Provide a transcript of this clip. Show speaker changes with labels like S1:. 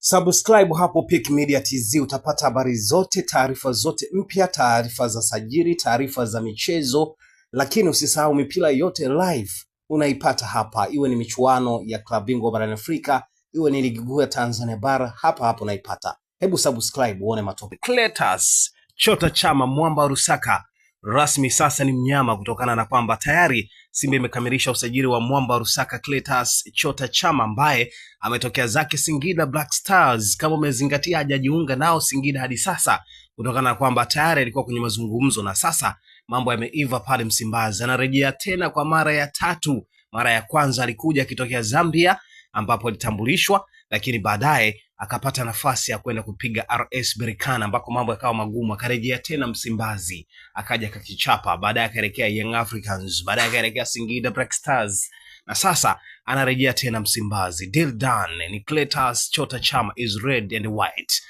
S1: Subscribe hapo Pick Media TZ, utapata habari zote, taarifa zote mpya, taarifa za sajili, taarifa za michezo, lakini usisahau mipira yote live unaipata hapa, iwe ni michuano ya klabu bingwa barani Afrika, iwe ni ligi kuu ya Tanzania bara, hapa hapa unaipata. Hebu subscribe uone matope. Cletus Chota Chama mwamba wa Rusaka rasmi sasa ni mnyama kutokana na kwamba tayari Simba imekamilisha usajili wa mwamba wa Rusaka Cletus Chota Chama ambaye ametokea zake Singida Black Stars. Kama umezingatia, hajajiunga nao Singida hadi sasa kutokana na kwamba tayari alikuwa kwenye mazungumzo na sasa mambo yameiva pale Msimbazi. Anarejea tena kwa mara ya tatu. Mara ya kwanza alikuja akitokea Zambia ambapo alitambulishwa, lakini baadaye akapata nafasi ya kwenda kupiga RS Berkane ambako mambo yakawa magumu, akarejea tena Msimbazi akaja akakichapa, baadaye akaelekea Young Africans, baadaye akaelekea Singida Black Stars na sasa anarejea tena Msimbazi. Deal done. Ni Cletus Chota Chama is red and white.